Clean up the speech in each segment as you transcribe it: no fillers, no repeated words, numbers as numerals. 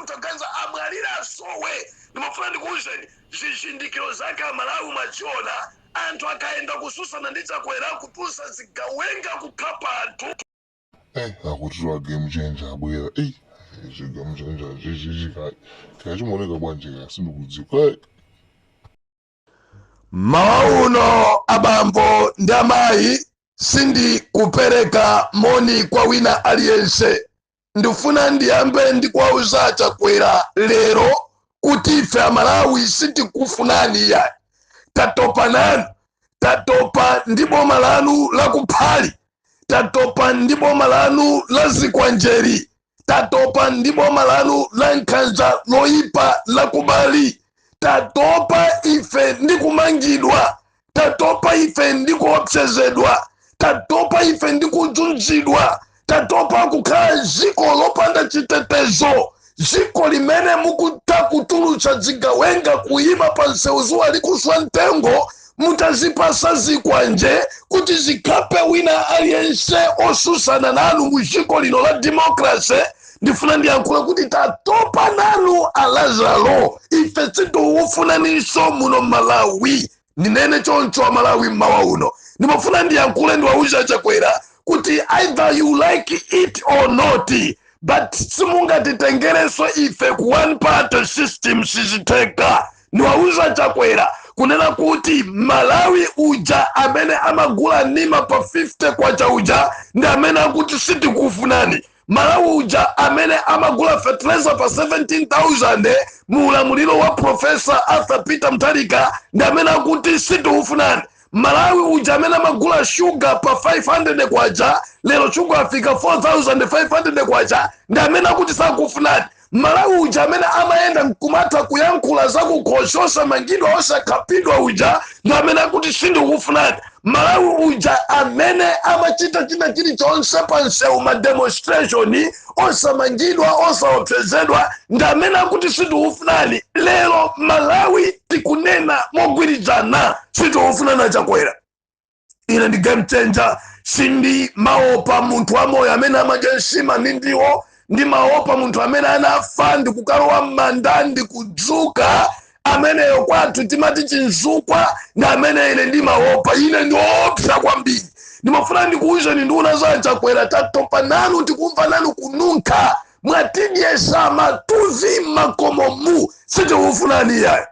Mtaganza amwalira asowe. Ndimafuna ndikuwuzeni zizindikiro zake, Amalawi mwachiona. Anthu akayenda kususana ndi Chakwera, kutulutsa zigawenga, kukhapa anthu. Akutiwa Game Changer abwera. Ichi Game Changer chichichi kaya chimaoneka bwanji, kaya sindikudziwa. Mawa uno, abambo ndi amayi, sindikupereka moni kwa wina aliyense. Ndifuna ndiyambe ndikuwauza Chakwera lero kuti ife Amalawi sitikufunani ya. Tatopa nanu, tatopa ndi boma lanu lakuphali, tatopa ndi boma lanu la zikwanjeri, tatopa ndi boma lanu la nkhanza loyipa lakubali. Tatopa ife ndi kumangidwa, tatopa ife ndi kuopsezedwa, tatopa ife ndi kudzunzidwa, tatopa kukhala dziko lopanda chitetezo, dziko limene mukutha kutulutsa zigawenga kuyima pa msewu zuwa likuswa mtengo, mutazipasa zikwanje kuti zikhape wina aliyense osusana nanu mu dziko lino la democracy. Ndifuna ndiyankhule kuti tatopa nanu Alazaro, ife sitikufunaninso muno Malawi. Ndinene choncho, Amalawi, mmawa uno ndimafuna ndiyankhule, ndiwauza Chakwera kuti either you like it or not, but simungatitengerenso ife ku one party system, sizitheka. Ndiwauza Chakwera kunena kuti Malawi uja amene amagula nima pa 50 kwacha uja ndi amene akuti sitikufunani. Malawi uja amene amagula fertilizer pa 17,000 mu ulamuliro wa Professor Arthur Peter Mutharika ndi amene akuti sitikufunani. Malawi uja amene amagula shuga pa 500 kwacha, lero shuga afika 4500 kwacha, ndi amene akuti sakufunani. Malawi uja amene amayenda nkumatha kuyankhula zakukhosi osamangidwa, osakhapidwa uja ndi amene akuti sindikufunani. Malawi uja amene amachita china chilichonse pa msewu, ma demonstration, osamangidwa, osaopsezedwa, ndi amene akuti sindikufunani. Lero Malawi tikunena mogwirizana, sitikufunana Chakwera. Ine ndi Game Changer, sindi maopa munthu wamoyo amene amadya nsima ndi ndiwo. Ndimaopa munthu amene anafa ndikukalowa m'manda ndikudzuka. Ameneyo kwathu timati chinzukwa, ndi amene ine ndimaopa. Ine ndiopsa kwambiri. Ndimafuna ndikuwuzeni nduna za Chakwera, tatopa nanu, tikumva nanu kununkha, mwatidyesa matuvi m'makomomu, sitikufunani yayo.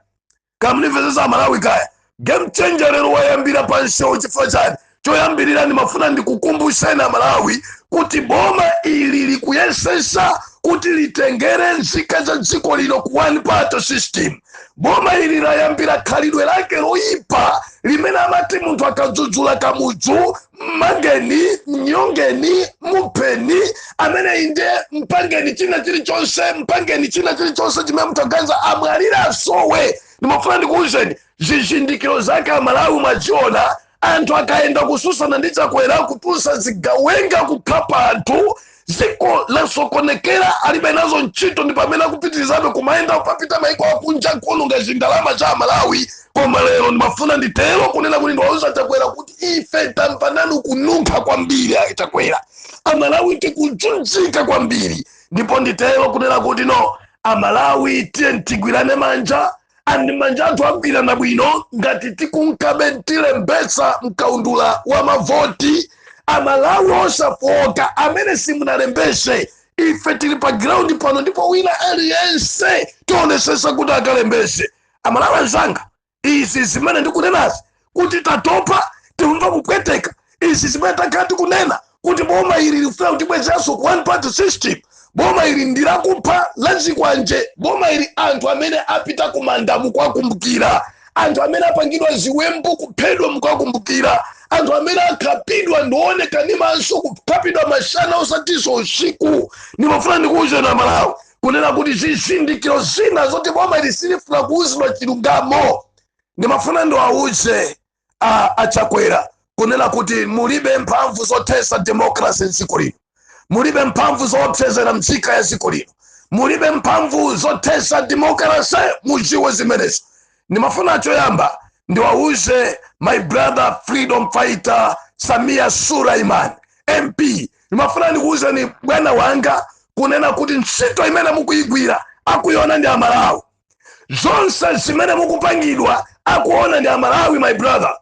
Kamunimvesesa Malawi kaya? Game Changer lero wayambira pa msewu chifukwa chani? Choyambirira, ndimafuna ndikukumbuseni Amalawi kuti boma ili likuyesesa kuti litengere nzika za dziko lino ku one party system. Boma ili layambira khalidwe lake loyipa limene amati munthu akadzudzula Kamudzu, mmangeni, mnyongeni, mupheni amene inde, mpangeni china chilichonse, mpangeni china chilichonse chimene mutaganza amwalira asowe. Ndimafuna ndikuwuzeni zizindikiro zake, Amalawi mwachiona. Anthu akayenda kususana ndi Chakwera, kutulutsa zigawenga, kukhapa anthu, dziko lasokonekera, alibe nazo ntchito. Ndi pamene akupitirizabe kumayenda kupapita maiko akunja kuononga zindalama za Amalawi. Koma lero ndimafuna nditero kunena kuti ndiwauza Chakwera kuti ife tamva nanu kununkha kwambiri. Chakwera, Amalawi tikudzunzika kwambiri. Ndipo nditero kunena kuti no, Amalawi, tiye tigwirane manja, and manja athu agwirana bwino ngati tikunkabe tilembetsa mkaundula wa mavoti. Amalawi osafoka amene simunalembese, ife tili pa ground pano, ndipo wina aliyense tionesesa kuti akalembese. Amalawi anzanga, izi zimene ndikunenazi kuti tatopa, tikumva kupweteka, izi zimene takhala tikunena kuti boma ili lifuna kutibwezeranso ku one party system, boma ili ndilakupha, lazikwanje. Boma ili, anthu amene apita kumanda mukuwakumbukira, anthu amene apangidwa ziwembu kuphedwa mukuwakumbukira, anthu amene akhapidwa ndioneka ndi maso, kukhapidwa masana osatinso usiku. Ndimafuna ndikuwuzeni Amalawi kunena kuti zizindikiro zina zoti boma ili silifuna kuwuzidwa chilungamo. Ndimafuna ndiwawuze aChakwera kunena kuti mulibe mphamvu zothesa democracy mdziko lino, mulibe mphamvu zoopsezera mzika ya dziko lino, mulibe mphamvu zothesa democracy, muziwe zimenezo. Ndimafuna choyamba ndiwawuze my brother freedom fighter Samia Sulaiman MP, ndimafuna ndikuwuzeni bwana wanga kunena kuti ntchito imene mukuyigwira, Akuiona ndi Amalawi. Zonse zimene mukupangidwa akuona ndi Amalawi. My brother,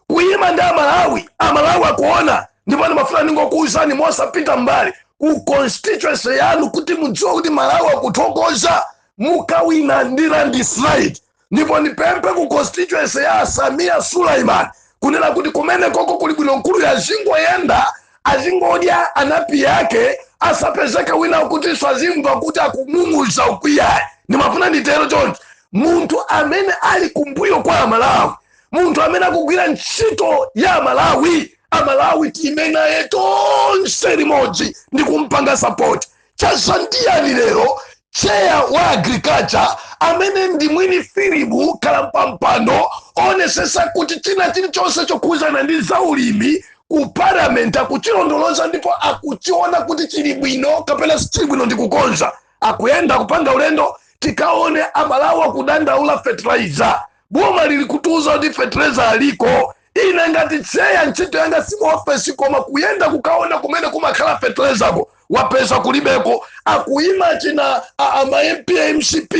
kuyima ndi Amalawi, Amalawi akuona. Ndipo ndimafuna ndingokuwuzani mosapita mbali, ku constituency yanu, kuti mudziwe kuti Malawi akuthokoza, mukawina ndi landslide. Ndipo ndipemphe ku constituency ya Samia Sulaiman kunena kuti kumene koko kuli bwino mkulu azingoyenda, azingodya anapi yake, asapezeke wina kutinso azimva kuti akumung'uza ukwiyayi. Ndimafuna nditero choncho. Munthu amene ali kumbuyo kwa Amalawi, munthu amene akugwira ntchito ya Amalawi, Amalawi tiyime naye tonse limodzi ndi kumpanga support. Chazandiyani lero chair wa agriculture, amene ndi mwini filimu kalampampando, onesesa kuti china chilichonse chokhuzana ndi zaulimi ku Parliament akuchilondoloza ndipo akuchiona kuti chili bwino kapena sichili bwino ndi kukonza, akuyenda kupanga ulendo tikaone Amalawi akudandaula fertilizer. Boma lili kutiuza kuti fertilizer aliko. Ine ngati chair, ntchito yanga si muofesi, koma kuyenda kukaona kumene kumakhala fertilizerko, wapeza kulibeko. Akuyima china ama MP MCP,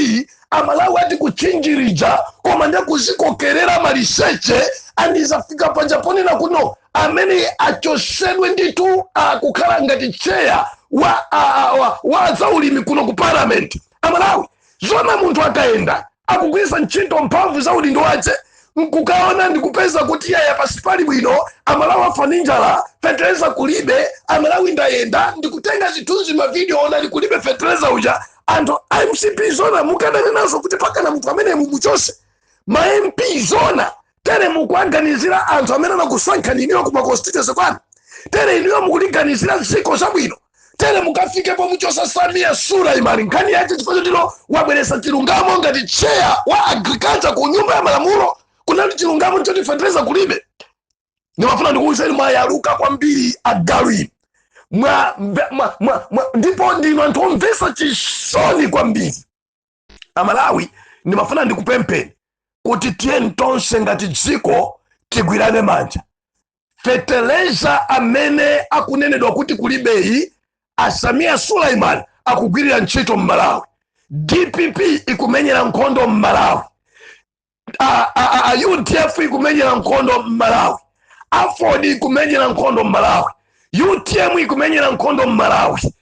Amalawi ati kuchinjirija, koma ndekuzikokerera maliseche. Andizafika panja ponena kuno amene achosedwe nditu akukhala ngati chair wa zaulimi kuno ku Parliament. Amalawi, zona munthu akayenda akugwiritsa ntchito mphamvu za udindo wace nkukaona ndikupeza kuti yaya, pasi pali bwino, Amalawi afa ndi njala, fetereza kulibe. Amalawi, ndayenda ndikutenga zithunzi, mavidiyo, ona kulibe fetereza uja. Anthu MCP, zona mukadanenazo kuti pakana munthu amene mumuchose? Ma MP, zona tere mukuaganizira anthu amene anakusankhani iniyo kuma constituency kwanu? Tere iniyo mukuliganizira dziko zabwino? Tere mukafikepo muchosa Samia Sulaimani nkhani yache chifukwa chotino wabweresa chilungamo ngati chair wa agriculture ku Nyumba ya Malamulo, kunati chilungamo choti fetereza kulibe? Ndimafuna ndikuwuzeni, mwayaluka kwambiri agalu mwa, mwa, mwa, mwa, ndipo ndinu anthu omvesa chisoni kwambiri. Amalawi, ndimafuna ndikupempheni kuti tiyeni tonse ngati dziko tigwirane manja. Feteleza amene akunenedwa kuti kulibeyi, Asamia Sulaiman akugwirira ntchito mMalawi, DPP ikumenyera nkhondo mMalawi, a UDF ikumenyera nkhondo mMalawi, AFORD ikumenyera nkhondo mMalawi, UTM ikumenyera nkhondo mMalawi,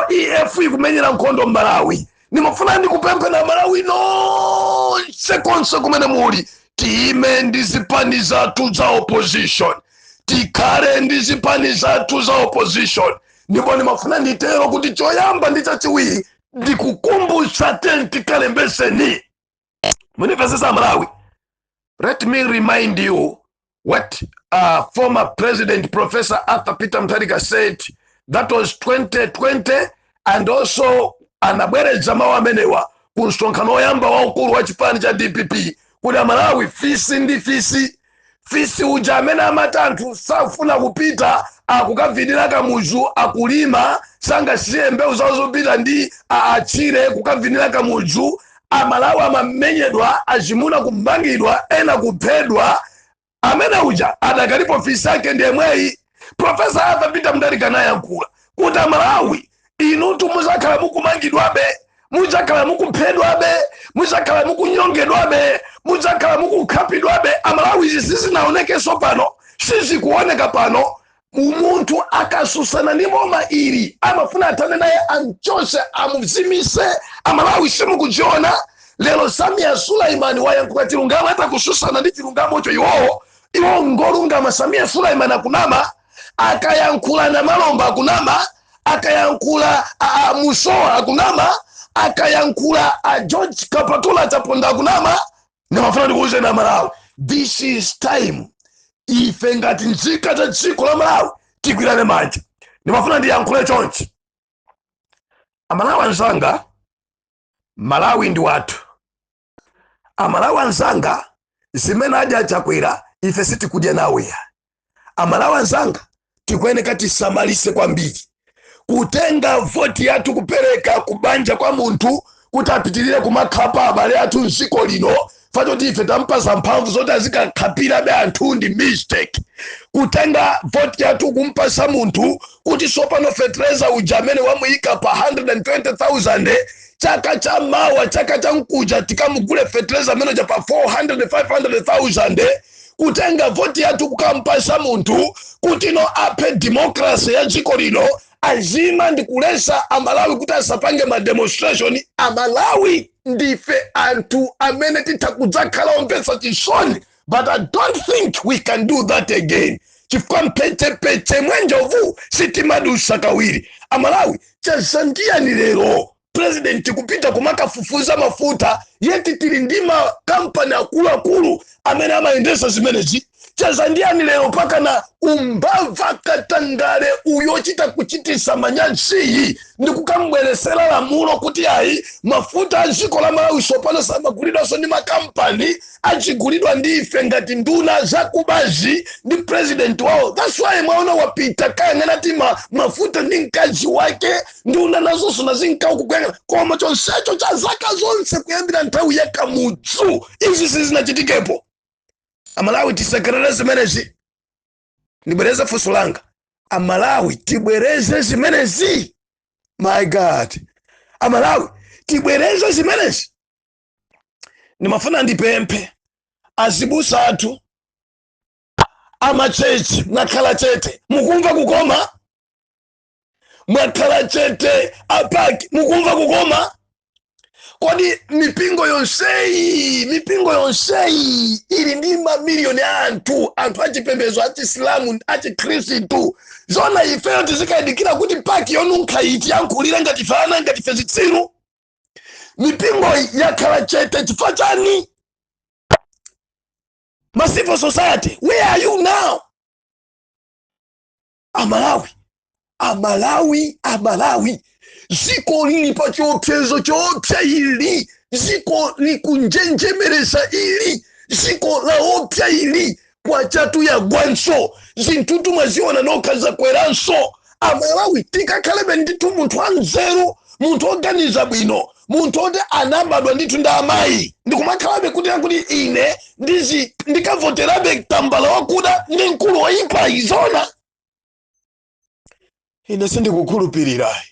LEF ikumenyera nkhondo mMalawi. Ndimafuna ndikupempheni Malawi nonse, konse kumene muli, tiyime ndi zipani zathu za opposition, tikhale ndi zipani zathu za opposition. Ndipo ndimafuna nditero kuti choyamba ndi chachiwiri ndikukumbutsa, tikalembeseni. Munimvesesa Malawi? Let me remind you what former President Professor Arthur Peter Mutharika said. That was 2020, and also anabwereza mawu amenewa ku msonkhano woyamba waukulu wa chipani cha DPP, kuti Amalawi, fisi ndi fisi. Fisi uja amene amati anthu safuna kupita akukavinira Kamuzu, akulima sangasiye mbewu zawo zopita ndi achire kukavinira Kamuzu. Amalawi amamenyedwa, azimuna kumangidwa, ena kuphedwa. Amene uja adakalipo fisi ake ndi yemweyi. Professor Arthur Peter Mutharika anayankhula kuti Amalawi, inutu muzakhala mukumangidwabe, mudzakhala mukuphedwabe, mudzakhala mukunyongedwabe, mudzakhala mukukhapidwabe. Amalawi, izi sizinaonekenso pano, sizikuoneka pano. Munthu akasusana ndi boma ili, amafuna athane naye, amchose, amuzimise. Amalawi, simukudziona lero Samia Sulaimani wayankhula chilungamo, atakususana ndi chilungamocho. Iwowo ngolungama, Samia Sulaimani akunama. Akayankhula na Malomba akunama, akayankhula Musowa akunama, akayankhula a George Kapatula Chaponda akunama. Ndimafuna ndikuwuzeni Amalawi, this is time ife ngati nzika za dziko la Malawi tigwirane manja. Ndimafuna ndiyankhule chonchi, Amalawi anzanga, Malawi ndi wathu. Amalawi anzanga, zimene adya Chakwera ife sitikudya nawe. Amalawi anzanga, tikuyeneka tisamalise kwambiri kutenga voti yathu kupereka kubanja kwa munthu kuti apitirire kumakhapa abale athu mdziko lino, fachoti ife tampasa mphamvu zoti azikakhapirabe anthu ndi mistake. Kutenga voti yathu kumpasa munthu kuti sopano fetereza uja amene wamuyika pa 120,000. Chaka cha mawa, chaka cha mkuja, tikamugule fertilizer manager pa 400 500,000, kutenga voti yathu kukampasa munthu kuti no aphe democracy ya dziko lino, azima ndi kulesa Amalawi kuti asapange ma demonstration. Amalawi ndife anthu amene titha kudzakhala omvetsa chisoni, but I don't think we can do that again, chifukwa mphechepeche mwenjovu sitimadusa kawiri. Amalawi, chazandiyani lero president kupita kumakafufuza mafuta, yet tili ndi makampani akuluakulu amene amayendesa zimenezi? Chazandiyani lero paka na umbava, katangale uyochita kuchitisa manyaziyi, ndi kukambweresera lamulo kuti ayi, mafuta a dziko la Malawi sopano samagulidwanso ndi makampani, achigulidwa ndi ife ngati nduna zakubazi ndi president wawo? That's why mwaona wapita kayang'ana ti mafuta ndi mkazi wake, nduna nazonso nazinkawo kukuyang'ana. Koma chonsecho cha zaka zonse kuyambira nthawi ya Kamudzu izi sizinachitikepo. Amalawi, tisekerere zimenezi? Ndibwereze funso langa: Amalawi, tibwereze zimenezi? My God, Amalawi, tibwereze zimenezi? Ndimafuna ndipemphe azibusa athu ama church, mwakhala chete, mukumva kukoma? Mwakhala chete. A PAC, mukumva kukoma? Kodi mipingo yonseyi, mipingo yonseyi ili ndi mamiliyoni a anthu, anthu achipembedzo, achisilamu, achikhristu, zona ifeyo tizikayidikira kuti PAC yonunkha iti yankhulire ngati ife ana, ngati ife zitsiru? Mipingo yakhala chete chifukwa chani? Ma civil society, where are you now? Amalawi, Amalawi, Amalawi, ziko lili pa chiopsezo choopsa ili. Ziko likunjenjemeresa ili, ziko laopsa ili. Kwachatu yagwanso, zinthutu mwaziona nokha, zakweranso. Amalawi, tikakhalebe ndithu munthu anzeru, munthu oganiza bwino, munthu oti anabadwa ndithu ndi amayi, ndikumakhalabe kuti ine ndizi ndikavoterabe tambala wakuda ndi mkulu woyipa izona? Ine sindikukhulupirirayi.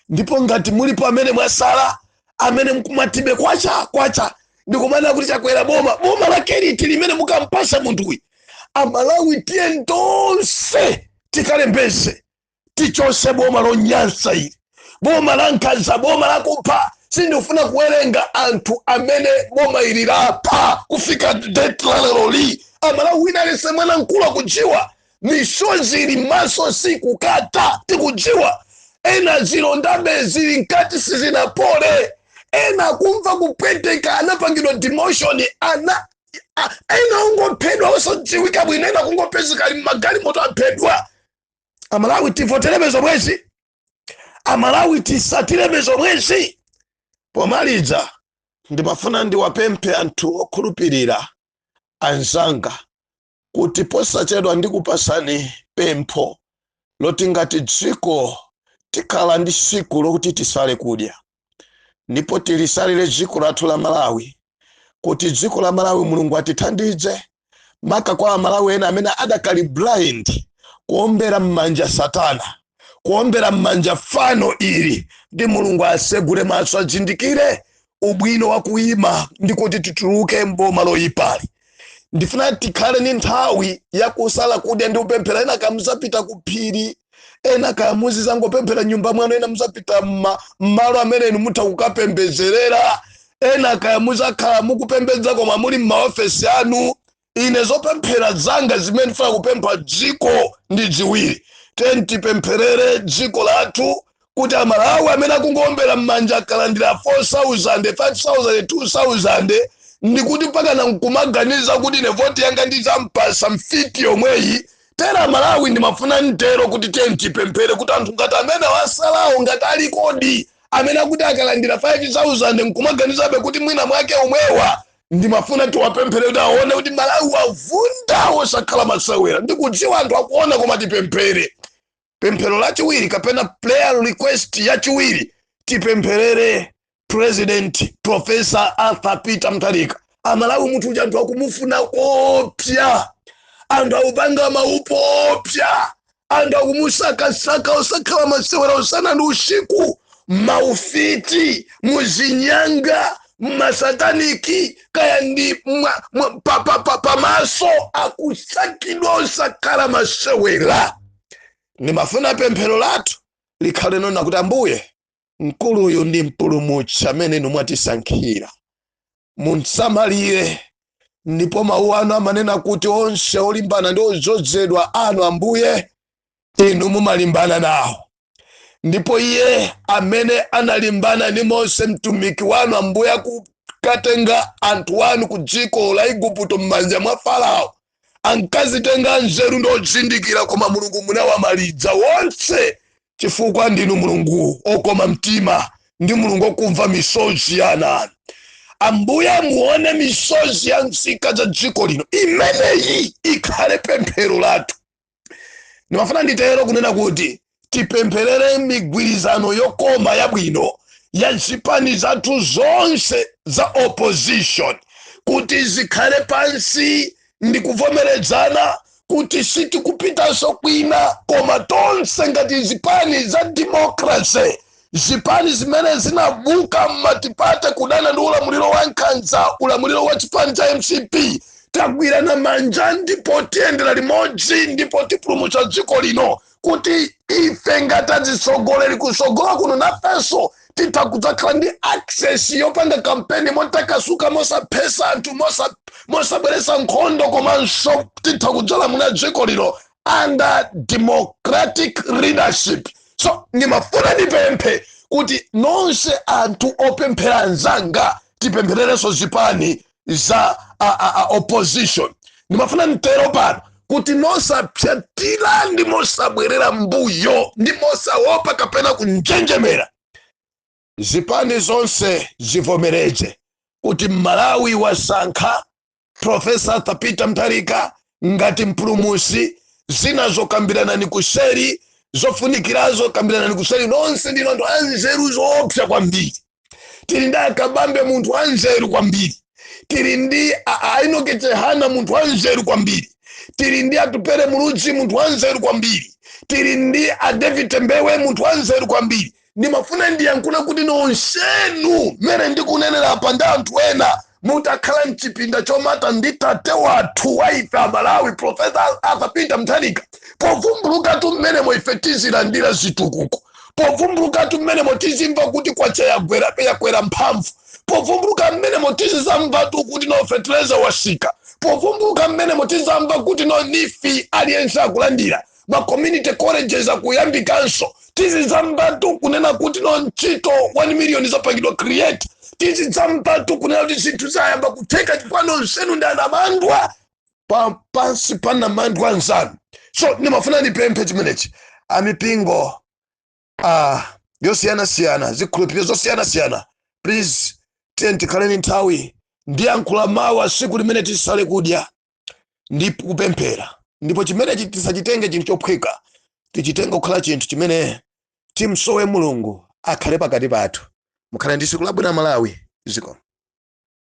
Ndipo ngati mulipo amene mwasala, amene mkumatibe kwacha kwacha, ndikumana kuti Chakwera boma, boma lakeliti limene mukampasa munthuyu? Amalawi, tiye tonse tikalembeze, tichose boma lonyansa ili, boma la nkhanza, boma lakupha. Sindifuna kuwerenga anthu amene boma ili lapha kufika date la leroli. Amalawi, wina alese mwana mkulu akudziwa, misozi ili maso sikukata, tikudziwa. Ena zilondabe zili mkati, sizinapole. Ena kumva kupweteka, anapangidwa demotion. Ana ena ungophedwa osadziwika bwino, ena kungopezeka ali mmagalimoto, aphedwa. Amalawi, tivoterebe zomwezi? Amalawi, tisatirebe zomwezi? Pomaliza, ndimafuna ndiwapemphe anthu okhulupirira anzanga kuti posachedwa ndikupasani pempho loti ngati dziko tikhala ndi siku lokuti tisale kudya, ndipo tilisalire dziko lathu la Malawi, kuti dziko la Malawi Mulungu atithandize, maka kwa Amalawi ena amene adakali blind, kuombera m'manja satana, kuombera m'manja fano ili, ndi Mulungu asegule maso, azindikire ubwino wa kuyima ndi kuti tituluke mboma loyipali. Ndifuna tikhale ni nthawi yakusala kudya ndi kupemphera. Ena kamuzapita ku phiri, ena kaya muzizangopemphera nyumba mwanu, ena muzapita mmalo amene inu mutha kukapembedzerera, ena kaya muzakhala mukupembedza koma muli m'maofesi anu. Ine zopemphera zanga zimene ndifuna kupempha dziko ndi ziwiri. Teni tipempherere dziko lathu kuti Amalawi amene akungowombera m'manja akalandira 4000, 5000, 2000, ndikuti mpaka nkumaganiza kuti ine voti yanga ndizampasa mfiti yomweyi tera. Amalawi, ndimafuna mtero kuti tiyeni tipemphere kuti anthu ngati amene wasalawo, ngati alikodi amene akuti akalandira 5000 nkumaganizabe kuti mwina mwake omwewa, ndimafuna tiwapemphere kuti aone kuti Malawi wavunda, osakhala masewera. Ndikudziwa anthu akuona, koma tipemphere. Pemphero lachiwiri kapena prayer request yachiwiri, tipempherere President Professor Arthur Peter Mutharika. Amalawi, munthu uja anthu akumufuna kopya, anthu akupanga maupopya, anthu akumusakasaka, osakhala masewera, usana ndi usiku. Maufiti, muzinyanga, mmasataniki, kaya ndi pamaso akusakidwa osakhala masewera. Ndimafuna pemphero lathu likhale nona kuti, Ambuye, mkuluyu ndi mpulumutsi amene inu mwatisankhira, munsamalire. Ndipo mawu anu amanena kuti onse olimbana ndi odzozedwa anu, Ambuye, inu mumalimbana nawo. Ndipo iye amene analimbana ndi Mose mtumiki wanu, Ambuye, akukatenga anthu anu ku dziko la Igupto m'manja mwa Farao, ankazitenga nzeru ndi ozindikira, koma Mulungu munawamaliza wonse, chifukwa ndinu Mulungu okoma mtima ndi Mulungu okumva misozi ya ana anu. Ambuye, muone misozi ya nzika za dziko lino. Imeneyi ikhale pemphero lathu. Ndimafuna nditero kunena kuti tipempherere migwirizano yokoma yabwino ya zipani zathu zonse za opposition, kuti zikhale pansi ndi kuvomerezana kuti sitikupitanso kwina, koma tonse ngati zipani za democracy, zipani zimene zinabuka mmatipate kudana ndi ulamuliro wa nkhanza, ulamuliro wa chipani cha MCP, tagwirana manja ndipo tiyendera limodzi ndipo tipulumutsa dziko lino, kuti ife ngati atsogoleri kusogola kuno nafenso titha kudzakhala ndi access yopanga kampeni motakasuka, mosaphesa anthu, mosabweresa nkhondo, komanso titha kudzalamulira dziko lino under democratic leadership. So ndimafuna ndipemphe kuti nonse anthu opemphera anzanga, tipemphererenso zipani za a opposition. Ndimafuna mtero pano kuti mosapyatira ndi mosabwerera mbuyo ndi mosaopa kapena kunjenjemera, zipani zonse zivomereze kuti Malawi wasankha Professor Arthur Peter Mutharika ngati mpulumusi. Zina zokambirana kuseri, zofunikirazo kambirana kuseri. Nonse ndino anthu anzeru zoopsa kwambiri. Tili ndi Akabambe, munthu anzeru kwambiri. Tili ndi Enoch Chihana, munthu anzeru kwambiri. Tili ndi Atupele Muluzi, munthu wanzeru kwambiri. Tili ndi a David Mbewe, munthu wanzeru kwambiri. Ndimafuna ndiyankhule kuti nonsenu mmene ndikunenera apa ndi anthu ena mutakhala mchipinda chomata ndi tate wathu wa ife Amalawi, Professor Arthur Peter Mutharika, povumbulukatu mmenemo ife tizilandira zitukuko, povumbulukatu mmenemo tizimva kuti kwacha yagwera, yakwera mphamvu, povumbuluka mmenemo tizizamvatu kuti no, fertilizer wasika, povumbuluka mmenemo tizamva kuti no, NEEF aliyense akulandira, ma community colleges akuyambikanso, tizizamvatu kunena kuti no, ntchito 1 million zapangidwa create, tizidzamvatu kunena kuti zinthu zayamba kutheka, chifukwa nonsenu ndi anamandwa pa pansi pa namandwa anzanu. So ndimafuna ndipemphe chimenechi. Amipingo yosiyanasiyana, zikhulupiriro zosiyanasiyana, please, tiye tikhaleni nthawi. Ndiyankhula mawa, siku limene tisale kudya ndi kupemphera. Ndipo chimenechi tisachitenge chinthu chophweka, tichitenge kukhala chinthu chimene timsowe Mulungu akhale pakati pathu. Mukhale ndi tsiku labwino, Malawi. Ziko.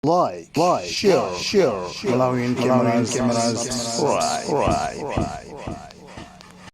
Like, share, share, Malawian cameras, subscribe.